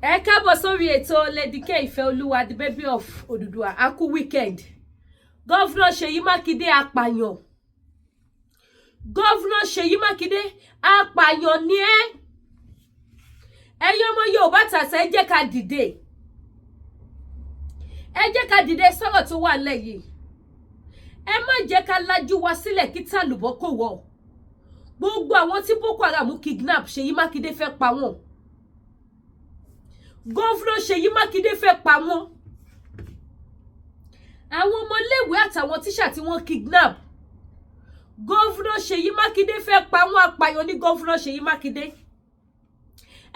Ẹ káàbọ̀ sórí ètò Lady K Ìfẹ́ Olúwa, the baby of Odùduwà. A kú weekend. Governor Ṣèyí Mákindé, apààyàn. Governor Ṣèyí Mákindé, apààyàn ni ẹ́. Ẹ̀yin ọmọ Yorùbá tàṣà, ẹ jẹ́ ká dìde, ẹ jẹ́ ká dìde sọ̀rọ̀ tó wà nílẹ̀ yìí. Ẹ má jẹ́ ká lajú wa sílẹ̀ kí tàlùbọ́ kò wọ̀. Gbogbo àwọn tí Boko Haram kidnap, Ṣèyí Mákindé fẹ́ pa wọ́n. Governor Ṣèyí Mákindé fẹ́ pa wọ́n. Àwọn ọmọléèwé àtàwọn tíṣà tí wọ́n kidnap, Governor Ṣèyí Mákindé fẹ́ pa wọ́n. Apààyàn ní Governor Ṣèyí Mákindé.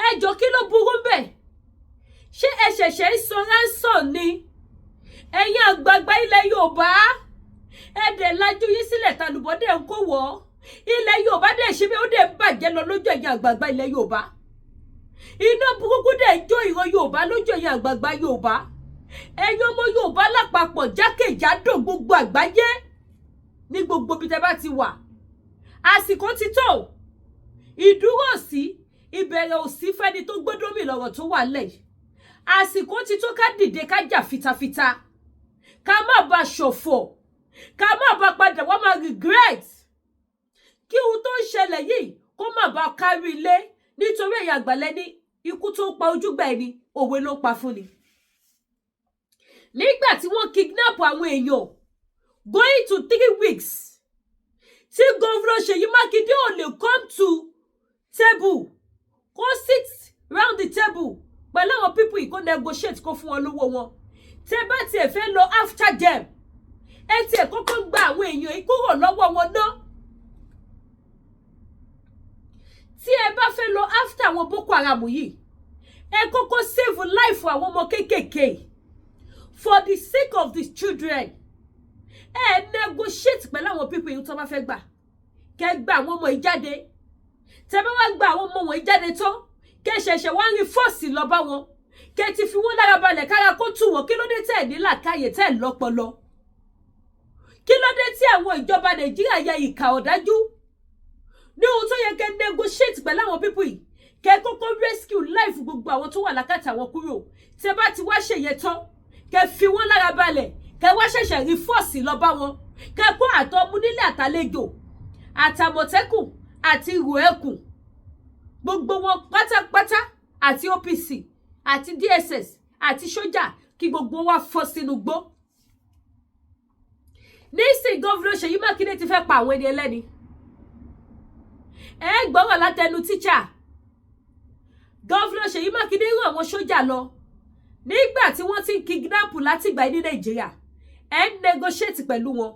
Ẹ jọ, kí ló burú bẹ́ẹ̀? Ṣé ẹ ṣẹ̀ṣẹ̀ ń san ransom ni? Ẹ̀yin àgbààgbà ilẹ̀ Yorùbá, ẹ dẹ̀ lajú yín sílẹ̀, tàlùbọ́ dẹ̀ ń kó wọ́. Ilẹ̀ Yorùbá dẹ̀ ṣe bí ó dẹ̀ ń bàjẹ́ lọ lójú ẹ̀yin àgbààgbà ilẹ̀ Yorùbá. Iná burúkú dẹ̀ ń jó ìran Yorùbá lójú ẹ̀yin àgbààgbà Yorùbá. Ẹ̀yin ọmọ Yorùbá lápapọ̀, jákèjádò gbogbo àgbáyé, ní gbogbo ibi tẹ́ bá ti wà, àsìkò ti tó. Ìdúró sí ìbẹ̀rẹ̀ òsì fẹ́ni tó gbódómì lọ́rọ̀ tó wà lẹ̀. Àsìkò ti tó ká dìde, ká jà fitafita, ká má ba ṣòfò, ká má ba padà wá máa regret, kí ohun tó ń ṣẹlẹ̀ yìí kó má ba kárí ilé, nítorí ẹ̀yin àgbàlẹ́ ní ikú tó ń pa ojúgbà ẹni, òwe ló ń pa fún ni. Nígbà tí wọ́n kidnap àwọn èèyàn going to 3 weeks, tí Governor Ṣèyí Mákindé ò lè come to table, kó sit round the table pẹ̀lú àwọn people yìí, kó negotiate, kó fún wọn lówó wọn. Tẹ́ bá tiẹ̀ fẹ́ lọ after them, ẹ tiẹ̀ kọ́kọ́ gba àwọn èèyàn yìí kúrò lọ́wọ́ wọn ná. Tí ẹ bá fẹ́ lọ after àwọn Boko Haram yìí, ẹ kọ́kọ́ save life àwọn ọmọ kéékèèké. For the sake of the children, ẹ negotiate pẹ̀lú àwọn people yìí tó bá fẹ́ gbà, kẹ́ gba àwọn ọmọ yìí jáde. Tẹ́ bá wá gba àwọn ọmọ wọ̀nyí jáde tán, kẹ́ ṣẹ̀ṣẹ̀ wá rí force lọ bá wọn, kẹ́ ti fi wọ́n lára balẹ̀, kára kó tù wọ́n. Kí ló dé tẹ̀ ní làákàyè, tẹ̀ lọ́pọlọ? Kí ló dé tí àwọn ìjọba Nàìjíríà ya ìkà ọ̀dájú? Ní ohun tó yẹ kẹ́ negotiate pẹ̀lú àwọn people yìí, kẹ́ kọ́kọ́ rescue life gbogbo àwọn tó wà lákàtà wọn kúrò. Tẹ́ bá ti wá ṣèyẹ tán, kẹ́ fi wọ́n lára balẹ̀, kẹ́ wá ṣẹ̀ṣẹ̀ rí force lọ bá wọn, kẹ́ kó àtọmú nílé, àtàlejò, àtàmọ̀tẹ́kùn àti ìrù ẹkùn, gbogbo wọn pátápátá, àti OPC àti DSS àti sójà, kí gbogbo wa fọ́ sínú gbó. Nísìn, Governor Ṣèyí Mákindé ti fẹ́ pa àwọn ẹni ẹlẹ́ni. Ẹ gbọ́rọ̀ látẹnu tíṣà. Governor Ṣèyí Mákindé rán àwọn sójà lọ nígbà tí wọ́n ti ń kidnap látìgbà ní Nàìjíríà. Ẹ ń negotiate pẹ̀lú wọn.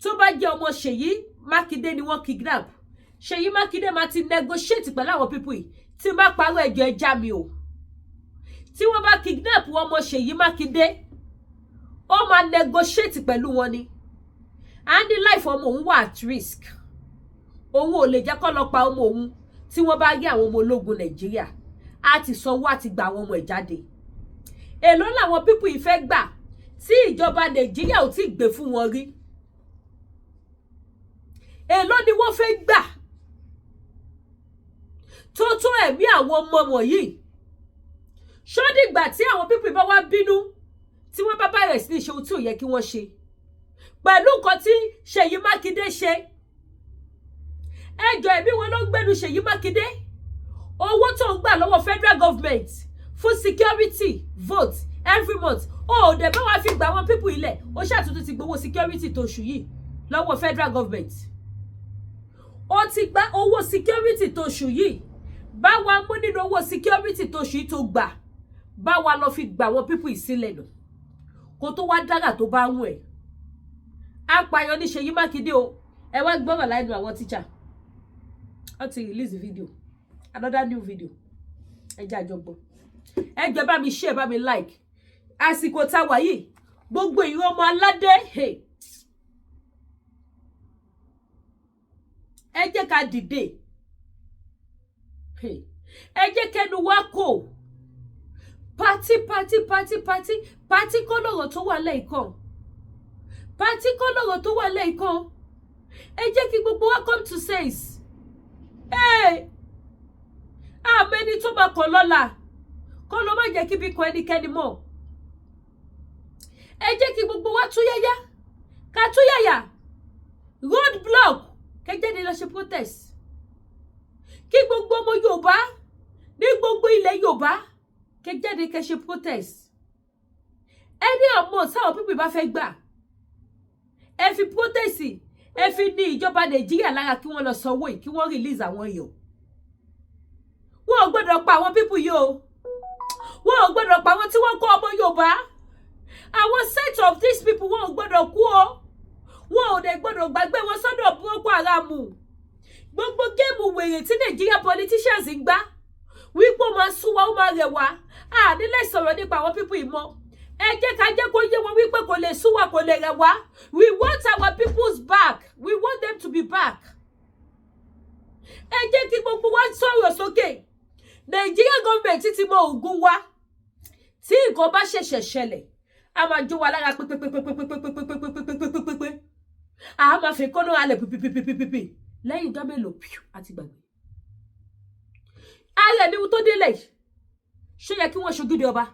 Tó bá jẹ́ ọmọ Ṣèyí Mákindé ni wọ́n kidnap, Ṣèyí Mákindé máa ti negotiate pẹ̀lú àwọn people yìí. Tí n bá parọ́, ẹjọ́ ẹja mi o. Tí wọ́n bá kidnap ọmọ Ṣèyí Mákindé, ó máa negotiate pẹ̀lú wọn ni. A ní life ọmọ òun wà at risk, òun ò lè jẹ́ kó lọ pa ọmọ òun. Tí wọ́n bá rí àwọn ọmọ ológun Nàìjíríà, á ti sanwó àti gba àwọn ọmọ ẹ̀ jáde. Èló làwọn people yìí fẹ́ gbà tí ìjọba Nàìjíríà ò tí gbé fún wọn rí? Èló ni wọ́n fẹ́ gbà tó tó ẹ̀mí àwọn ọmọ wọ̀nyí? Ṣó dìgbà tí àwọn people bá wá bínú, tí wọ́n bá bẹ̀rẹ̀ sí ní ṣe ohun tí ò yẹ kí wọ́n ṣe pẹ̀lú nǹkan tí Ṣèyí Mákindé ṣe? Ẹjọ́, ẹ̀mí wọn ló ń gbẹ́nu Ṣèyí Mákindé. Owó tó ń gbà lọ́wọ́ federal government fún security vote every month, ó ò dẹ̀ bá wa fi gbà àwọn people ilẹ̀. Ó ṣàtúntò ti gbowó security tóṣù yìí lọ́wọ́ federal government. Ó ti gba owó security tóṣù yìí. Bá wa mú nínú owó security tóṣù yìí tó gbà, bá wa lọ fi gbà àwọn people ìsílẹ̀ nù, kó tó wá dára tó bá ń wẹ̀. Apààyàn ní Ṣèyí Mákindé o. Ẹ wá gbọ́rọ̀ láìnu àwọn tíṣà. Wọ́n ti release video, another new video. Ẹ jẹ́ àjọgbọ́. Ẹ jẹ́ bá mi share, bá mi like. Àsìkò tá a wà yìí, gbogbo ìran ọmọ aládé, hey, ẹ jẹ́ ká dìde. Hey, ẹ jẹ́ kẹnu wá kò. Party, party, party, party, party kọ́ lọ̀rọ̀ tó wà lẹ́ẹ̀kan. Party kọ́ lọ̀rọ̀ tó wà lẹ́ẹ̀kan. Ẹ jẹ́ kí gbogbo wa come to sense. Àmọ́ ẹni tó máa kàn lọ́la kọ́. Kọ́ ló má jẹ́ kíbi kan ẹnikẹ́ni mọ́. Ẹ jẹ́ kí gbogbo wa túyáyá, ká túyàyà, road block, kẹ́ jáde lọ ṣe protest, kí gbogbo ọmọ Yorùbá ní gbogbo ilẹ̀ Yorùbá kẹ́ jáde, kẹ́ ṣe protest. Ẹni ọmọ sáwọn people bá fẹ́ gbà, ẹ fi protest, ẹ fi ní ìjọba Nàìjíríà lára, kí wọ́n lọ sanwó yìí, kí wọ́n release àwọn èèyàn. Wọn ò gbọ́dọ̀ pa àwọn people yìí o. Wọn ò gbọ́dọ̀ pa àwọn tí wọ́n kó ọmọ Yorùbá, àwọn set of these people. Wọn ò gbọ́dọ̀ kú o. Wọn ò dẹ̀ gbọ́dọ̀ gbàgbé wọn sọ́dọ̀ Boko Haram. Gbogbo game wèrè tí Nàìjíríà politicians ń gbá wípé ó máa sún wa, ó máa rẹ̀ wá, a nílẹ̀ sọ̀rọ̀ nípa àwọn people yìí mọ́. Ẹ jẹ́ ká jẹ́ kó yé wọn wípé kò lè sún wa, kò lè rẹ̀ wá. We want our people's back. We want them to be back. Ẹ jẹ́ kí gbogbo wa sọ̀rọ̀ sókè. Nàìjíríà gọọmenti ti mọ ògùn wa. Tí nǹkan bá ṣẹ̀ṣẹ̀ ṣẹlẹ̀, a máa jó wa lára pépépépépépépépépépépépépépé, a máa fi kọ́nà alẹ̀ pípípípípípí. Lẹ́yìn ọjọ́ mélòó píù, àti gbàgbé ara ẹni tó délẹ̀ yìí. Ṣé yẹ kí wọ́n ṣojú de ọba?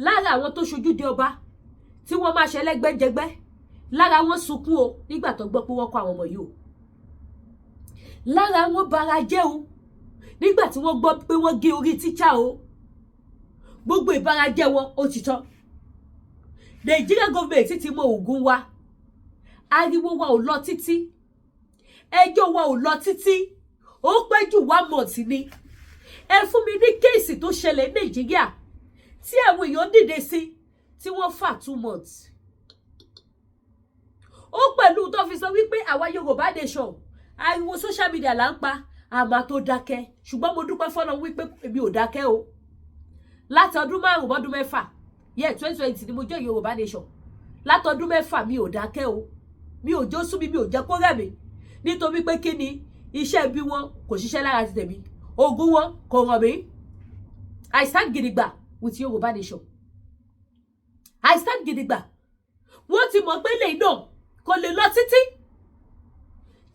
Lára àwọn tó ṣojú de ọba tí wọ́n máa ṣe ẹlẹ́gbẹ́jẹgbẹ́, lára wọn sunkún o nígbà tó gbọ́ pé wọ́n kó àwọn ọmọ yìí o. Lára wọn bara jẹ́ o nígbà tí wọ́n gbọ́ pé wọ́n gé orí tíṣà o. Gbogbo ìbarajẹ́ wọn, ó ti tán. Nàìjíríà gọọmenti ti mọ ògùn wa. Ariwo wa ò lọ títí, ẹjọ́ wa ò lọ títí. Ó pẹ́ jù, one month ni. Ẹ fún mi ní case tó ṣẹlẹ̀ ní Nàìjíríà tí àwọn èèyàn dìde sí tí wọ́n fà 2 months. Ó pẹ̀lú tó fi sọ wípé àwa Yorùbá nation, ariwo social media là ń pa, àmà tó dákẹ́. Ṣùgbọ́n mo dúpẹ́ fọ́nà wípé èmi ò dákẹ́ o. Láti ọdún 5 mọ́dún 6, yẹ, 2020 ni mo jẹ́ Yorùbá nation. Látọdún 6, mi ò dákẹ́ o. Mi ò jó sú mi, mi ò jẹ́ kó rẹ̀ mí, nítorí pé kí ni? Iṣẹ́ bí wọn kò ṣiṣẹ́ lára ti tèmi, ogun wọn kò ràn mí. I stand gidigba with Yorùbá nation. I stand gidigba. Wọ́n ti mọ̀ pé lè náà kò lè lọ títí.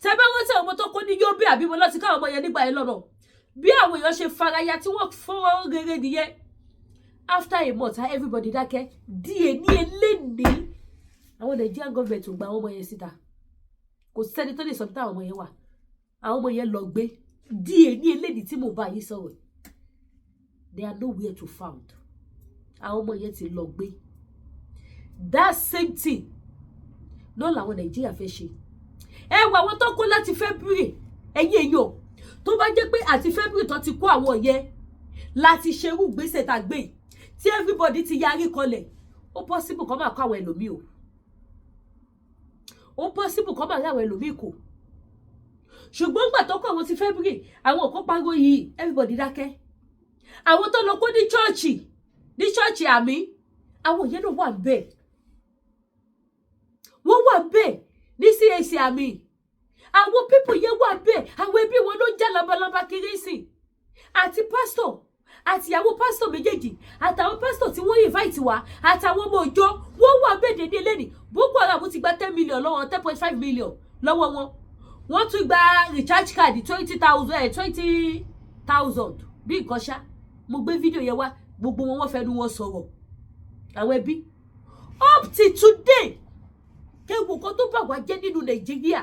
Tẹ bá rántí àwọn ọmọ tó kó ní Yobe, àbí mo lọ ti káwọn ọmọ yẹn nígbà yẹn lọ́nà, bí àwọn èèyàn ṣe faraya tí wọ́n fọ́n rere nìyẹn. After a month, everybody dákẹ́ díẹ̀ ní eléyìí. Àwọn Nigerian government ò gba àwọn ọmọ yẹn síta. Kò sẹ́ni tó lè sọ bí táwọn ọmọ yẹn wà. Àwọn ọmọ yẹn lọ gbé díẹ̀ ní eléyìí tí mo bá yín sọ̀rọ̀. They are nowhere to found. Àwọn ọmọ yẹn ti lọ gbé. That same thing náà làwọn Nàìjíríà fẹ́ ṣe. Ẹ wọ àwọn tó kó láti February. Ẹ̀yin èèyàn, tó bá jẹ́ pé àti February tó ti kó àwọn yẹn láti ṣerú gbèsè tá a gbé yìí, tí everybody ti yarí kọlẹ̀, ó possible kó máa kó àwọn ẹlòmíì o. Ó possible kó máa rí àwọn ẹlòmíì kò. Ṣùgbọ́n gbà tó kó àwọn ti February, àwọn kan pariwo yìí, everybody dákẹ́. Àwọn tó lọ kó ní chọ́ọ̀chì, ní chọ́ọ̀chì àmì, àwọn yẹn náà wà bẹ́ẹ̀. Wọ́n wà bẹ́ẹ̀ ní CAC àmì. Àwọn people yẹn wà bẹ́ẹ̀. Àwọn ẹbí wọn ló ń já labalábá kiri sí, àti pásítọ̀ àti ìyàwó pásítọ̀ méjèèjì, àtàwọn pásítọ̀ tí wọ́n invite wá, àtàwọn ọmọ òjò, wọ́n wà bẹ́ẹ̀ dédé lẹ́nìí. Boko Haram ti gba 10 million lọ́wọ́, 10.5 million lọ́wọ́ wọn. Wọ́n tún gba recharge card 20,000, 20,000 bí nǹkan ṣá. Mo gbé fídíò yẹn wá. Gbogbo wọn, wọ́n fẹnu wọn sọ̀rọ̀, àwọn ẹbí, up till today. Kéwu kan tó bà wá jẹ́ nínú Nàìjíríà,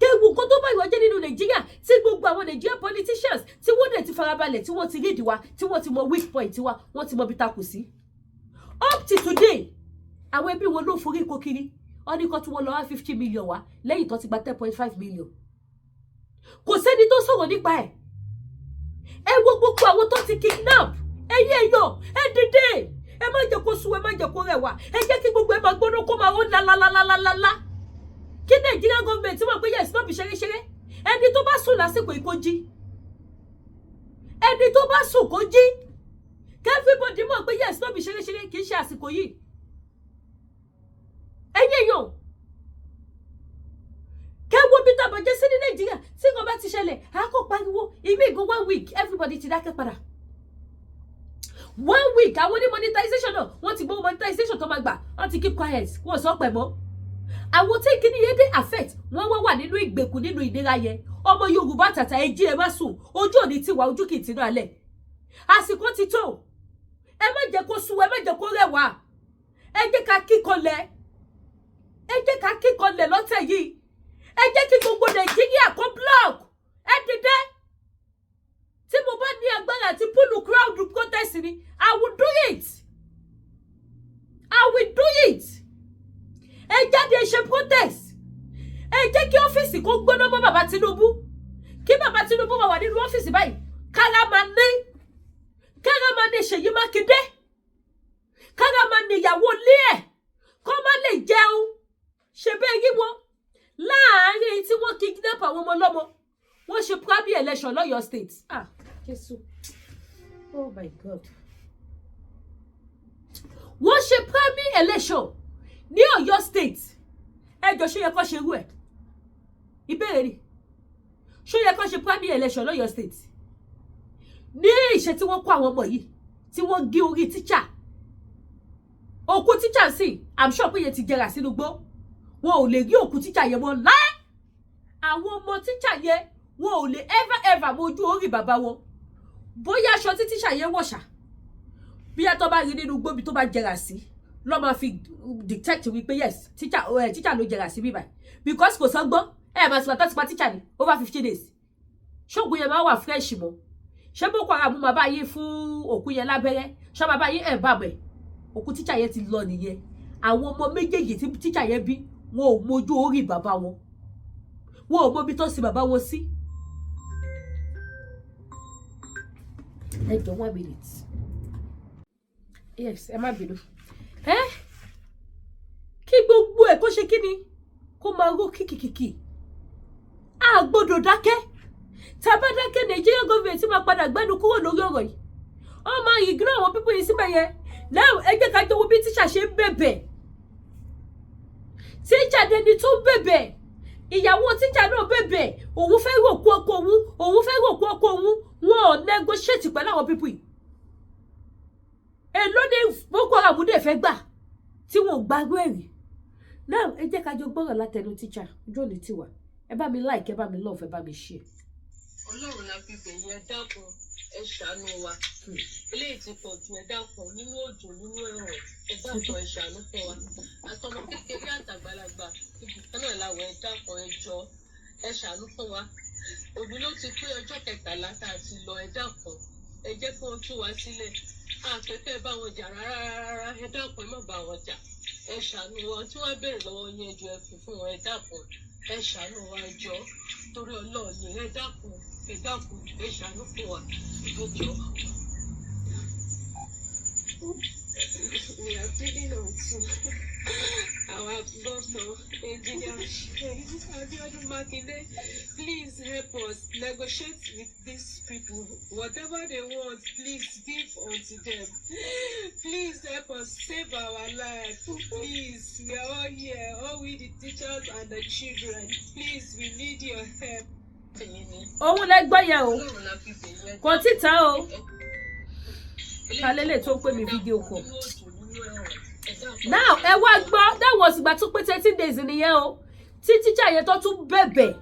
kéwu nǹkan tó bá ìwà jẹ́ nínú Nàìjíríà, tí gbogbo àwọn Nigerian politicians tí wọ́n dẹ̀ ti farabalẹ̀, tí wọ́n ti rídìí wa, tí wọ́n ti mọ weak point wa, wọ́n ti mọ ibi ta kù sí. Up to today, àwọn ẹbí wọn ló forí kó kiri. Wọ́n ní kó tí wọ́n lọ wá 50 million wá lẹ́yìn tó ti gba 10.5 million. Kò sẹ́ni tó sọ̀rọ̀ nípa ẹ̀. Ẹ wo gbogbo àwọn tó ti kidnap. Ẹ̀yin èèyàn, ẹ dìde. Ẹ má jẹ́ kó sú, ẹ má jẹ́ kó rẹ̀ wá. Ẹ jẹ́ kí gbogbo ẹ máa gbóná, kó máa ó lálálálálá, kí Nigerian government mọ̀ pé yes, no be ṣeréṣeré. Ẹni tó bá sùn lásìkò yìí, kó jí. Ẹni tó bá sùn, kó jí. Kí everybody mọ̀ pé yes, no be ṣeréṣeré, kì í ṣe àsìkò yìí. Ẹ̀yin èèyàn, kẹ́wọ́ bí tá a bàjẹ́ sí ní Nàìjíríà. Tí nǹkan bá ti ṣẹlẹ̀, a kò pariwo ìmí ìgò. One week, everybody ti dákẹ́ padà. One week, àwọn oní monetization náà, wọ́n ti gbọ́ monetization tó máa gbà, wọ́n ti keep quiet, wọ́n sọ pẹ̀ mọ́. Àwọn tí kìíní yẹn dé affect, wọ́n wá wà nínú ìgbèkùn, nínú ìnira yẹn. Ọmọ Yorùbá tàtà, ẹ jí, ẹ má sùn. Ojú òní tiwa, ojú kì í tinú alẹ́. Àsìkò ti tó. Ẹ má jẹ́ kó sú, ẹ má jẹ́ kó rẹwà. Ẹ jẹ́ ká kíkanlẹ̀, ẹ jẹ́ ká kíkanlẹ̀ lọ́tẹ̀ yìí. Ẹ jẹ́ kí gbogbo Nàìjíríà kó block. Ẹ dìde. Tí mo bá ní agbára àti pull crowd protest ni, I will do it, I will do it. Ẹ jáde ṣe protest. Ẹ jẹ́ kí ọ́fíìsì kó gbóná mọ́ bàbá Tinubu, kí bàbá Tinubu máa wà nínú ọ́fíìsì báyìí, kára máa ní Ṣèyí Mákindé, kára máa ní ìyàwó ilé ẹ̀, kó má lè jẹun. Ṣe bẹ́ẹ̀ rí wọn láàárín tí wọ́n kidnap àwọn ọmọ ọlọ́mọ, wọ́n ṣe primary election lọ́yọ̀ọ́ State. Ah, Jésù, oh my God! Wọ́n ṣe primary election ní Ọ̀yọ́ State. Ẹ jọ, ṣó yẹ kó ṣe irú ẹ̀? Ìbéèrè ni, ṣó yẹ kó ṣe primary election lọ́yọ̀ọ́ State ní ìṣe tí wọ́n kó àwọn ọmọ yìí, tí wọ́n gé orí tíṣà, òkú tíṣà sí? I'm sure pé yẹn ti jẹrà sínú gbó. Wọn ò lè rí òkú tíṣà yẹn mọ́ láé. Àwọn ọmọ tíṣà yẹn, wọn ò lè ever ever mojú orí bàbá wọn. Bóyá aṣọ tí tíṣà yẹn wọ̀ ṣá, bí a tó bá rí nínú gbóbi tó bá jẹrà sí, lọ́ máa fi detect wípé yes, tíṣà ẹ, tíṣà ló jẹrà sí bíbáyìí, because kò sọ́gbọ́n ẹ máa sọ̀rọ̀ tó ti pa tíṣà ní over 50 days. Ṣóògùn yẹn máa wà fresh mọ́? Ṣé Boko Haram máa bá yín fún òkú yẹn lábẹ́rẹ́? Ṣé máa bá yín ẹ̀ bá bẹ̀? Òkú tíṣà yẹn ti lọ nìyẹn. Àwọn ọmọ méjèèjì tí tíṣà yẹn bí, wọn ò mójú orí bàbá wọn, wọn ò mọ ibi tó sin bàbá wọn sí. Ẹ jọ, one minute. Yes, ẹ má bínú. Ẹ kí gbogbo ẹ kó ṣe kí ni, kó máa ró kìkìkìkì. A gbọ́dọ̀ dákẹ́. Tá a bá dákẹ́, Nàìjíríà government máa padà gbẹ́nu kúrò lórí ọ̀rọ̀ yìí. Wọ́n máa ignore àwọn people yìí síbẹ̀ yẹn. Now, ẹ jẹ́ ká jọ̀wọ́ bí tíṣà ṣe ń bẹ̀bẹ̀. Tíṣà dẹni tó ń bẹ̀bẹ̀, ìyàwó tíṣà náà bẹ̀bẹ̀, òun fẹ́ ròkú ọkọ òun, òun fẹ́ ròkú ọkọ òun. Wọn ò negotiate pẹ̀lú àwọn people yìí. Èló ni Boko Haram dẹ̀ fẹ́ gbà tí wọn ò gbàgbé ẹ̀rí? Now, ẹ jẹ́ ká jọ gbọ́rọ̀ látẹnu tíṣà. Ojú òní tiwa. Ẹ bá mi like, ẹ bá mi love, ẹ bá mi share. Ọlọ́run la fi bẹ̀yìn. Ẹ dákun, ẹ ṣàánú wa. Eléyìí ti pọ̀ jù. Ẹ dákun, nínú òjò, nínú ẹ̀rùn, ẹ dákun, ẹ ṣàánú fún wa. Àtọmọ kékeré àtàgbàlagbà, ibùkún náà làwọn. Ẹ dákun, ẹ jọ, ẹ ṣàánú fún wa. Òní ló ti pé ọjọ́ 13 tá a ti lọ. Ẹ dákun, ẹ jẹ́ kí wọ́n tú wa sílẹ̀. Àfẹ́fẹ́ bá wọn jà rárá rárá. Ẹ dákun, ẹ má bá wọn jà. Ẹ ṣàánú wa. Tí wọ́n béèrè lọ́wọ́ yín, ẹ jọ̀ọ́, ẹ fi fún wọn. Ẹ dákun, ẹ ṣàánú wa. Ẹ jọ̀ọ́, torí Ọlọ́run ni. Ẹ dákun, ẹ dákun, ẹ ṣàánú fún wa. Ẹ jọ̀ọ́. We are pleading unto our governor, Engineer Abiodun Makinde. Please help us negotiate with these people. Whatever they want, please give unto them. Please help us save our life. Please, we are all here, all we the teachers and the children. Please, we need your help. Òun lẹ gbọ́ yẹn o. Ọlọ́run la fi bẹ̀yìn. Ẹ Kò tí tán o. Ta lélẹ̀ tó ń pè mí video call? Now, ẹ wá gbọ́. That was ìgbà tó pé 13 days nìyẹn o, tí tíṣà yẹn tó tún bẹ̀bẹ̀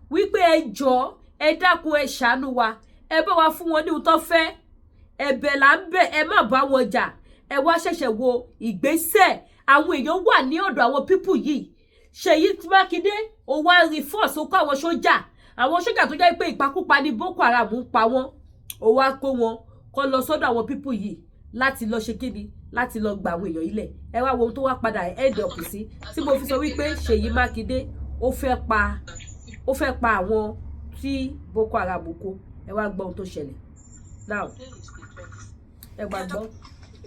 wípé ẹ jọ̀ọ́, ẹ dákun, ẹ ṣàánú wa, ẹ bá wa fún wọn ní ohun tó fẹ́, ẹ̀bẹ̀ là ń bẹ̀, ẹ má bá wọn jà. Ẹ wá ṣẹ̀ṣẹ̀ wo ìgbésẹ̀. Àwọn èèyàn wà ní ọ̀dọ̀ àwọn people yìí. Ṣèyí Mákindé, ó wá reinforce, ó kó àwọn sójà, àwọn sójà tó jẹ́ pé ìpakúpa ní Boko Haram ń pa wọ́n. Ó wá kó wọn kó lọ sọ́dọ̀ àwọn people yìí láti lọ ṣe kíni, láti lọ gba àwọn èèyàn ilẹ̀. Ẹ wá wo ohun tó wá padà end up sí, tí mo fi sọ wípé Ṣèyí Mákindé ó fẹ́ pa àwọn tí Boko Haram kó. Ẹ wá gbọ́ ohun tó ṣẹlẹ̀ now. Ẹ gbà gbọ́.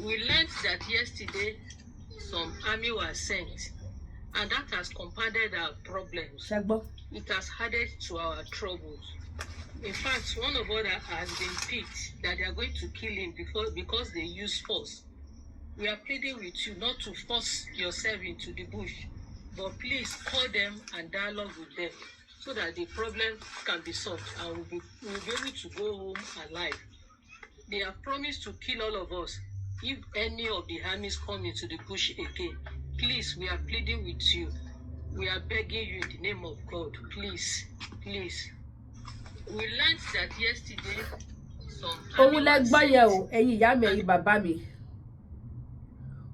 We learned that yesterday some army was sent, and that has compounded our problems. Ṣẹ gbọ́? It has added to our troubles. In fact, one of us has been picked that they are going to kill him before because they use force. We are pleading with you not to force yourself into the bush, but please call them and dialogue with them so that the problem can be solved and we'll be able to go home alive. They have promised to kill all of us if any of the armies come into the bush again. Please, we are pleading with you. We are begging you in the name of God. Please, please. We learned that yesterday Some Òun lẹ gbọ́ yẹn o, ẹ̀yin ìyá mi, ẹ̀yin bàbá mi,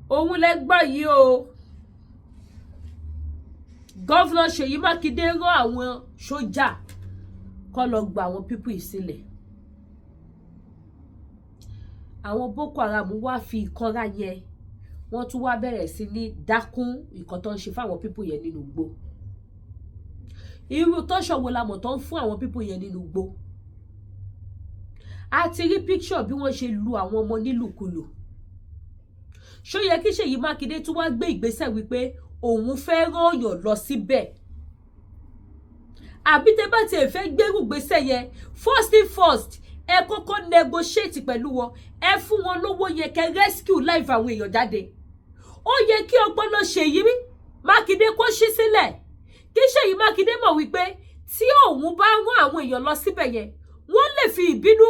òun lẹ gbọ́ yìí o. Governor Ṣèyí Mákindé rán àwọn sójà kó lọ gba àwọn people yìí sílẹ̀. Àwọn Boko Haram wá fi ìkanra yẹn, wọ́n tún wá bẹ̀rẹ̀ sí ní dákún nǹkan tó ń ṣe fáwọn people yẹn nínú igbó. Irú tọ́ṣọ̀ wo la mọ̀ tó ń fún àwọn people yẹn nínú igbó? A ti rí picture bí wọ́n ṣe lu àwọn ọmọ nílùkulù. Ṣó yẹ kí Ṣèyí Mákindé tún wá gbé ìgbésẹ̀ wípé òun fẹ́ rán èèyàn lọ síbẹ̀? Àbí tẹ́ bá tiẹ̀ fẹ́ gbérù gbésẹ̀ yẹn, first thing first, ẹ kọ́kọ́ negotiate pẹ̀lú wọn, ẹ fún wọn lówó yẹn, kẹ́ rescue life àwọn èèyàn jáde. Ó yẹ kí ọpọlọ Ṣèyí Mákindé kó ṣí sílẹ̀, kí Ṣèyí Mákindé mọ̀ wípé tí òun bá rán àwọn èèyàn lọ síbẹ̀ yẹn, wọ́n lè fi ìbínú,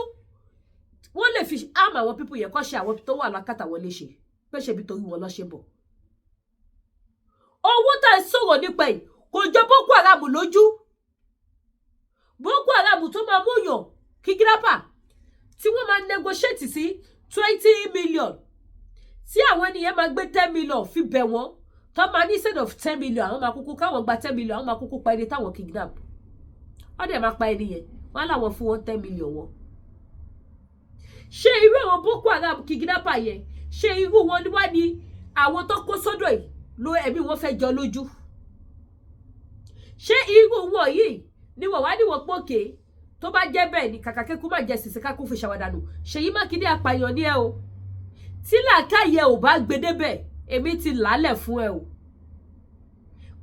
wọ́n lè fi arm àwọn people yẹn, kọ́ ṣe àwọn tó wà lákàtà wọn léṣe, pé ṣebi torí wọn lọ́ ṣe bọ̀. Owó tá à ń sọ̀rọ̀ nípa ẹ̀ kò jọ Boko Haram lójú. Boko Haram tó máa mú yàn kidnapper tí wọ́n máa negotiate sí 20 million, tí àwọn ènìyàn máa gbé 10 million fi bẹ̀ wọ́n, tó máa ní instead of 10 million, àwọn máa kúkú káwọn gba 10 million, àwọn máa kúkú pa ẹni táwọn kidnap. Wọ́n dẹ̀ máa pa ẹni yẹn, wọ́n á láwọn fún wọn 10 million wọn. Ṣé irú àwọn Boko Haram kidnapper yẹn, ṣé irú wọn wá ní àwọn tó kó sọ́dọ̀ yìí ló ẹ̀mí wọn fẹ́ jọ lójú? Ṣé irú wọn yìí ni wọ́n wá ní wọ́n pòkè? Tó bá jẹ́ bẹ́ẹ̀ ni, kàkà kékun má jẹ sìsì kákún fi ṣàwádànù. Ṣèyí Mákindé, apààyàn ni ẹ o. Tí làákàyè ò bá gbé débẹ̀, èmi ti làálẹ̀ fún ẹ o.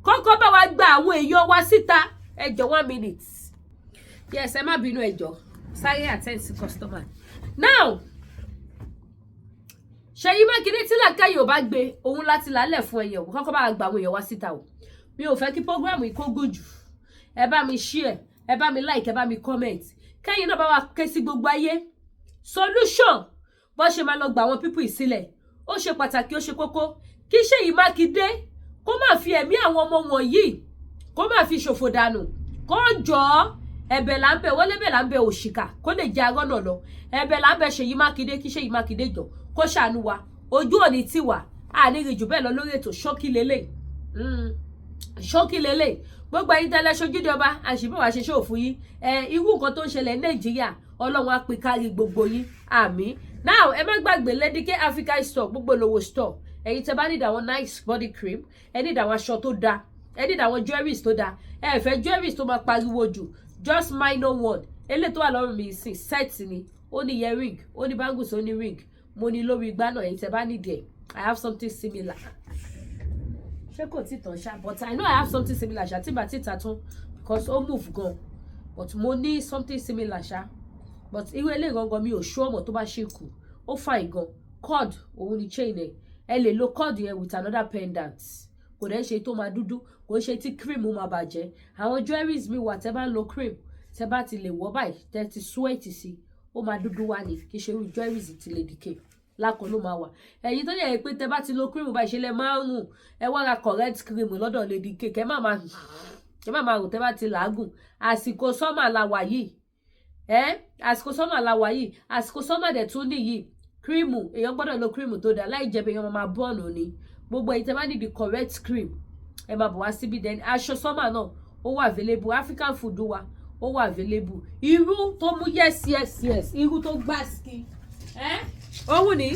Kọ́kọ́ bá wa gba àwọn èèyàn wa síta. Ẹ jọ̀ọ́, one minute. Yes, ẹ má bínú, ẹ jọ̀ọ́, sáré attend sí customer. Now, Ṣèyí Mákindé, tí làákàyè ò bá gbé òun láti làálẹ̀ fún ẹyẹ o. Kọ́kọ́ bá wa gba àwọn èèyàn wa síta o. Mi ò fẹ́ kí program yìí kó gùn jù. Ẹ bá mi share, ẹ bá mi like, ẹ bá mi comment, kẹ́yìn náà bá wa ké sí gbogbo ayé. Solution bó ṣe máa lọ gba àwọn people yìí sílẹ̀, ó ṣe pàtàkì, ó ṣe kókó kí Ṣèyí Mákindé kó má fi ẹ̀mí àwọn ọmọ wọ̀nyí, kó má fi ṣòfò dànù. Kó jọ̀ọ́, ẹ̀bẹ̀ là ń bẹ̀ wọ́n, lébẹ̀ là ń bẹ̀ òṣìkà kó lè jẹ́ arọ́nà lọ. Ẹ̀bẹ̀ là ń bẹ̀ Ṣèyí Mákindé, kí Ṣèyí Mákindé jọ kó ṣàánú wa. Ojú òní tiwa àníri jù bẹ́ẹ̀ lọ lórí ètò. Ṣókí lélẹ̀, ṣókí lélẹ̀. Gbogbo ẹ̀yin tẹ́lẹ̀ ṣojúde ọba àṣìbọ̀ wá ṣe ṣòfò yín ẹ. Irú nǹkan tó ń ṣẹlẹ̀ ní Nàìjíríà, Ọlọ́run á pín kárí gbogbo yín, àmín. Now, ẹ má gbàgbé Lady K Africa Store, gbogbo lówó store. Ẹ̀yin tẹ́ bá need àwọn nice body cream, ẹ need àwọn aṣọ tó dáa, ẹ need àwọn jewelries tó dáa, ẹ fẹ́ jewelries tó máa pariwo jù, just minor one. Eléyìí tó wà lọ́rùn mi sìn, set ni. Ó ní earring, ó ní bangles, ó ní ring. Mo ní lórí igbá náà. Ẹ̀yin tẹ́ bá need ẹ̀, I have something similar. Ṣé kò tí tàn ṣá? But I know I have something similar ṣá, tí bá tí ta tún, because ó move gan. But mo ní something similar ṣá, but irú eléyìí gangan, mi ò ṣó ọmọ tó bá ṣe kù. Ó fine gan. Cord òun ni chain ẹ. Ẹ lè lo cord yẹn with another pendant. Kò dẹ́ ṣe tó máa dúdú, kò ṣe tí cream máa bàjẹ́. Àwọn jewelries mi wà, tẹ́ bá ń lo cream, tẹ́ bá ti lè wọ̀ báyìí, tẹ́ ti sweat sí, ó máa dúdú wá ní. Kì í ṣe irú jewelries ti lè decay lákan ló máa wà. Ẹ̀yin tó yẹ pé tẹ́ bá ti lo cream báyìí, ṣe lẹ máa ń rùn, ẹ wá ra correct cream lọ́dọ̀ Lady K, kẹ́ má máa rùn tẹ́ bá ti làágùn. Àsìkò summer la wà yìí ẹ, àsìkò summer la wà yìí. Àsìkò summer dẹ̀ tún nìyí, cream, èèyàn gbọ́dọ̀ lo cream tó dáa, láì jẹ́ pé èèyàn máa bọ́ọ̀nù ni. Gbogbo ẹ̀yin tẹ́ bá need the correct cream, ẹ máa bọ̀ wá síbí. Then aṣọ summer náà, ó wà available. African food wa, ó wà available. Irú tó mú, yes, irú tó gbàsíkì ẹ, òun ní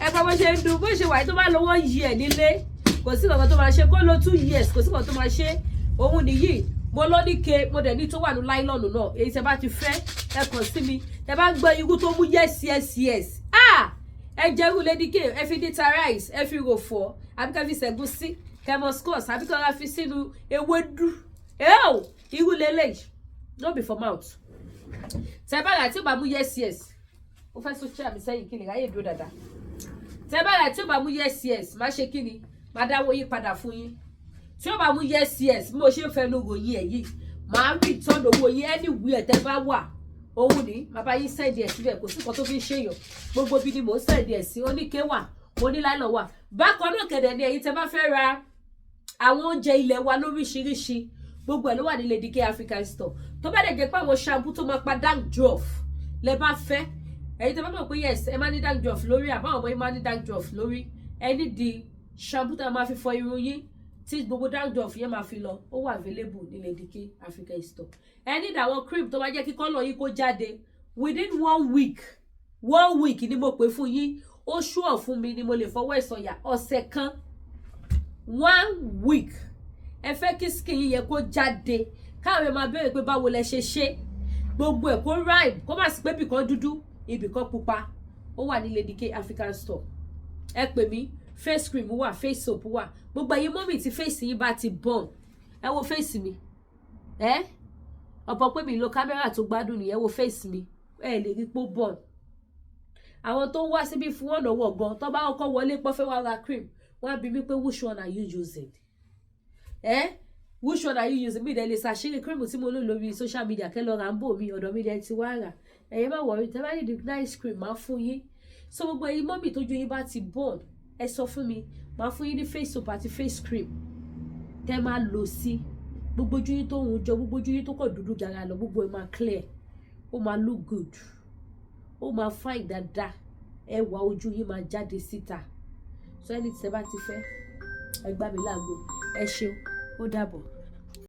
ẹ bá bó ṣe ń dùn, bó ṣe wà. Tó bá lo one year nílé, kò sí kankan tó máa ṣe. Kó lo 2 years, kò sí kankan tó máa ṣe. Òun nìyí. Mo lọ ní ke, mo dẹ̀ ní tó wà ní nylon náà. Èyí tẹ́ bá ti fẹ́, ẹ kàn sí mi. Tẹ́ bá ń gbọ́ irú tó mú, yes, ah, ẹ jẹ́ irú Lady K. Ẹ fi dita rice, ẹ fi rò fọ́, àbí ká fi ṣẹ̀gúsí, kẹmọscos, àbí ká fi sínú ewédú. Ẹ irú lélẹ́yìí, no be for mouth. Tẹ́ bá rà tí ó bá mú, yes, ó fẹ́ sún chair mi sẹ́yìn kí ni ráyè dúró dáadáa. Tẹ́ bá rà tí ó bá mú, yes, má ṣe kí ni, má dáwọ́ yín padà fún yín. Tí ó bá mú, yes, bí mo ṣe ń fẹnu ròyìn ẹ̀ yìí, màá return owó yín anywhere tẹ́ bá wà. Òun ní màá bá yín send ẹ̀ síbẹ̀. Kò sí nǹkan tó fi ń ṣèyàn. Gbogbo bí ni mò ń send ẹ̀ sí. Oníke wà, oníláìlọ̀ wà bákan náà. Kẹ̀dẹ̀ ni ẹ̀yin tẹ́ bá fẹ́ ra àwọn oúnjẹ ilẹ̀ wa lóríṣiríṣi, gbogbo ẹ̀ ló wà ní Lady K African Store. Tó bá dẹ̀ jẹ́ pé àwọn shampoo tó máa pa dandruff, Lẹ bá fẹ́, ẹ̀yin tẹ́ bá mọ̀ pé yes, ẹ máa ní dandruff lórí, àbáwọn ọmọ yín máa ní dandruff lórí, ẹ ní di shampoo tá a máa fi fọ irun yín tí gbogbo dandruff yẹn máa fi lọ, ó wà available ní Lady K African Store. Ẹ ní àwọn cream tó máa jẹ́ kí colour yín kó jáde within one week. One week ni mo pè fún yín. Ó ṣúọ̀ fún mi ni mo lè fọwọ́ ẹ̀ sọ̀yà, ọ̀sẹ̀ kan, one week. Ẹ fẹ́ kí skin yín yẹ kó jáde, káwọn ẹ máa béèrè pé báwo lẹ ṣe ṣe, gbogbo ẹ̀ kó rhyme, kó má sí pé ibìkan dúdú, ibìkan pupa, ó wà ní Lady K African Store. Ẹ pè mí. Face cream wà, face soap wà. Gbogbo ẹ̀yin mummy tí face yín bá ti burn, ẹ wo face mi. Ẹ ọ̀pọ̀ pé mi lo camera tó gbádùn nìyẹn. Wo face mi, ẹ lè rí pó burn. Àwọn tó ń wá síbí fún ọ̀nà wọ̀ gan, tó bá kọ́kọ́ wọlé pọ́ fẹ́ wá ra cream, wọ́n á bi mí pé, "Which one are you using?" Eh, which one are you using? Mi dẹ̀ lè ṣàṣírí cream tí mo lò lórí social media. Kẹ́ lọ rà ń bò mí, ọ̀dọ̀ mi dẹ̀ ti wá rà. Ẹ̀yin má worry, tẹ́ bá ní the nice cream, máa fún yín. So gbogbo ẹ̀yin mummy tójú yín bá ti burn, ẹ sọ fún mi, máa fún yín ní face soap àti face cream tẹ́ máa lò sí gbogbo ojú yín tó ń jọ, gbogbo ojú yín tó kọ̀ dúdú gara lọ, gbogbo ẹ̀ máa clear, ó máa look good, ó máa fine dáadáa, ẹwà ojú yín máa jáde síta. So ẹni tí ẹ bá ti fẹ́, ẹ gbá mi láago. Ẹ ṣeun, ó dàbọ̀.